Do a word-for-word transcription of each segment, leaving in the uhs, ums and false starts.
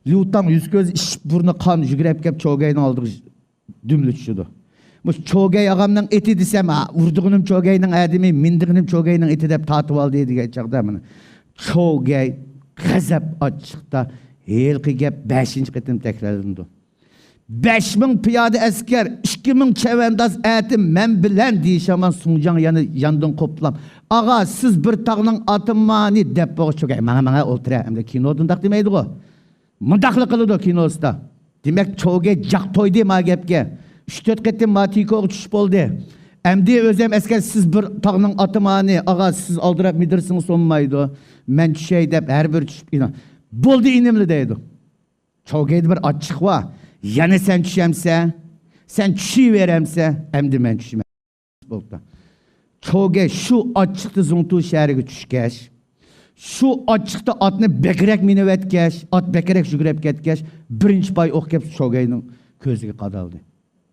ليۇتاڭ يۈز كۆز ئىششىپ، بۇرنى قان يۈگۈرۈپ كەپ چوگەينىڭ ئالدىغا دۈملە چۈشىدۇ. مۇشۇ چوگەي ئاغامنىڭ ئېتى دېسەم، ھە، ئۇرىدىغىنىم چوگەينىڭ ئادىمى، مىندىغىنىم چوگەينىڭ ئېتى دەپ تارتىۋالدى دېگەن چاغدا، مانا، چوگەي غەزەپ ئاچچىقتا ھېلىقى گەپ بەشىنچى قېتىم تەكرارلىنىدۇ. بەش مىڭ پىيادە ئەسكەر، ئىككى مىڭ چەۋەنداز ئەتە مەن بىلەن دېيىشەمان سۇڭجاڭ يەنە ياندىن قوپلاپ، ئاغا، سىز بىر تاغنىڭ ئاتىمانى دەپ بولغۇچ چوگەي، ماڭا، ماڭا ئولتۇرە، ئەمدى كىنو دۇنداق دېمەيدىغۇ. مۇنداقلا قىلىدۇ كىنوسىدا. دېمەك، چوگەي جاق تويدى ما گەپكە. ئۈچ تۆت قېتىم ما تىكوغا چۈشۈپ بولدى. ئەمدى ئۆزەم ئەسكەر، سىز بىر تاغنىڭ ئاتىمانى، ئاغا، سىز ئالدىراپ مىدىرسىڭىز سۇنمايدۇ. مەن چۈشەي دەپ ھەر بىر چۈشۈپ ئىنىڭ. بولدى ئىنىملا دەيدۇ. چوگەيدە بىر ئاچچىق بار. يەنە سەن چۈشەمسە؟ سەن چۈشۈۋېرەمسە؟ ئەمدى مەن چۈشىمەن. بولۇپتۇ. چوگەي شۇ ئاچچىقتا زۇڭتۇ شەھىرىگە چۈشكەچ، شۇ ئاچچىقتا ئاتنى بەكرەك مىنىۋەتكەچ، ئات بەكرەك يۈگۈرۈپ كەتكەچ، بىرىنچى پاي ئوق كەپ چوگەينىڭ كۆزىگە قادالدى.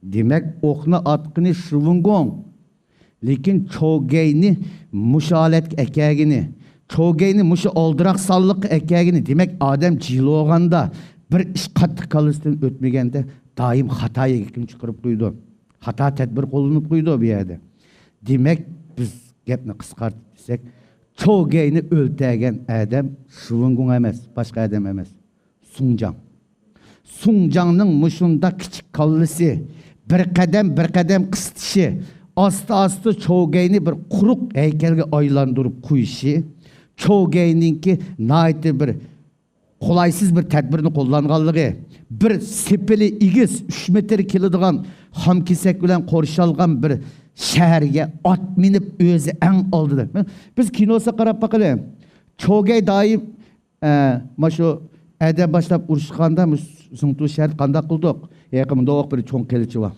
دېمەك، ئوقنى ئاتقىنى شىۋېنگۇڭ. لېكىن چوگەينى مۇشۇ ھالەتكە ئەكەلگىنى، چوگەينى مۇشۇ ئالدىراق سانلىققا ئەكەلگىنى، دېمەك، ئادەم جىلىۋالغاندا، بىر ئىش قاتتىق كاللىسىدىن ئۆتمىگەندە، دائىم خاتا يەكۈن چىقىرىپ قويىدۇ. خاتا تەدبىر قوللىنىپ قويىدۇ بۇ يەردە. دېمەك، بىز گەپنى قىسقارتىپ دېسەك، چوگەينى ئۆلتۈرگەن ئادەم شىۋېنگۇڭ ئەمەس، باشقا ئادەم ئەمەس. سۇڭجاڭ. سۇڭجاڭنىڭ مۇشۇنداق كىچىك كاللىسى، بىر قەدەم، بىر قەدەم قىستىشى، ئاستا-ئاستا چوگەينى بىر قۇرۇق ھەيكەلگە ئايلاندۇرۇپ قويۇشى، چوگەينىڭكى ناھايىتى بىر قولايسىز بىر تەدبىرنى قوللانغانلىقى، بىر سېپىلى ئېگىز، ئۈچ مېتىر كېلىدىغان خام كېسەك بىلەن قورشالغان بىر شەھەرگە ئات مىنىپ، ئۆزى ئەڭ ئالدىدا. بىز كىنوسىغا قاراپ باقىلى. چوگەي دائىم، ئە، مانا شۇ ئەدە باشلاپ ئۇرۇشقاندا، مۇشۇ زۇڭتۇ شەھەردە قانداق قىلدۇق؟ ھېلىقى مۇنداق بىر چوڭ قىلىچى بار.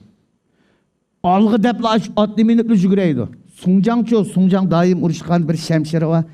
ئالغا دەپلا ئاتنى مىنىپلا يۈگۈرەيدۇ. سۇڭجاڭچۇ، سۇڭجاڭ دائىم ئۇرۇشقان بىر شەمشىرى بار.